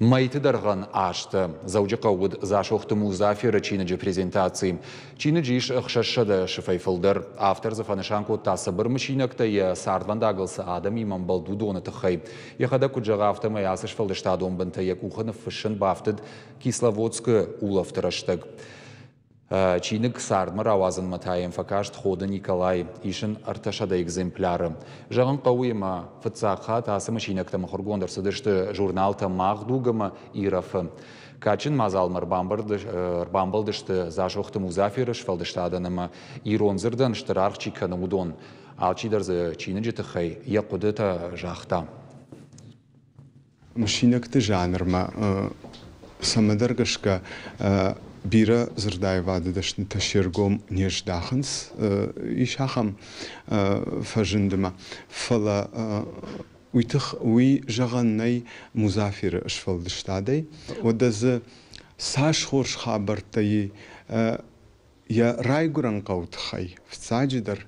Мӕйты дӕргъӕн азты Дзӕуджыхъӕуы уыд Дзасохты Музаферы чиныджы презентаци. Чиныджы ис 600 сыфӕй фылдӕр. Автор дзы фӕнысан кодта цыбыр мысинӕгтӕ йӕ цардвӕндагыл цы адӕмимӕ ӕмбӕлд, уыдоны тыххӕй. Йӕхӕдӕг куыд зӕгъы, афтӕмӕй ацы сфӕлдыстадон бынтӕ йӕ къухы ныффыссын бафтыд Кисловодскы улӕфты рӕстӕг. Чиныг цардмӕ рауадзынмӕ та йӕм фӕкаст Ходы Николай, ис ын 300 экземпляры. Зӕгъын хъӕуы ӕмӕ фыццаг хатт ацы мысинӕгтӕ мыхуыргонд ӕрцыдысты журналтӕ «Мах дуг» ӕмӕ «Ирӕф-ы». Кадджын мадзалмӕ ӕрбамбӕлдысты Дзасохты Музаферы сфӕлдыстадӕн ӕмӕ ирон дзырдӕн стыр аргъ чи кӕны, уыдон. Алчидӕр дзы чиныджы тыххӕй йӕ хъуыдытӕ загъта. Мысинӕгты жанрмӕ цӕмӕдӕр гӕсгӕ бирӕ дзырдаивады дӕснытӕ се ргом не здахынц, ис ахӕм фӕзындмӕ. Фӕлӕ уый тых уый зӕгъӕн нӕй Музаферы сфӕлдыстадӕй. Уӕдӕ дзы цас хорз хабӕрттӕ и йӕ райгуырӕн хъӕуы тыххӕй, фыццаджыдӕр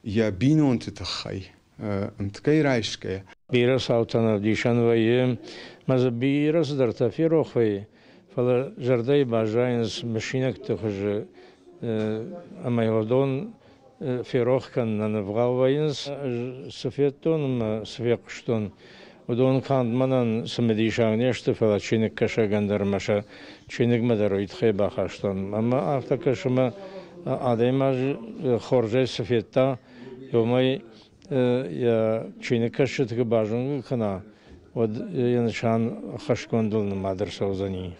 йӕ бинонты тыххӕй, ӕмткӕй райсгӕйӕ. Бирӕ цаутӕн ӕвдисӕн вӕййы, ӕмӕ дзы бирӕ цыдӕртӕ ферох вӕййы, фӕлӕ зӕрдӕйы баззайынц мысинӕгты хуызы ӕмӕ уыдон ферох кӕнынӕн ӕвгъау вӕййынц. Ӕз цы федтон ӕмӕ цы фехъуыстон, уыдон канд мӕнӕн цымыдисаг не сты, фӕлӕ чиныгкӕсӕгӕн дӕр ӕмӕ сӕ чиныгмӕ дӕр уый тыххӕй бахастон. Ӕмӕ афтӕ кӕсы, ӕмӕ адӕймаджы хорзӕй цы федта, уымӕй йӕ чиныгкӕсджыты куы базонгӕ кӕна, уӕд йӕ нысан хӕсгондыл нымад ӕрцӕудзӕни.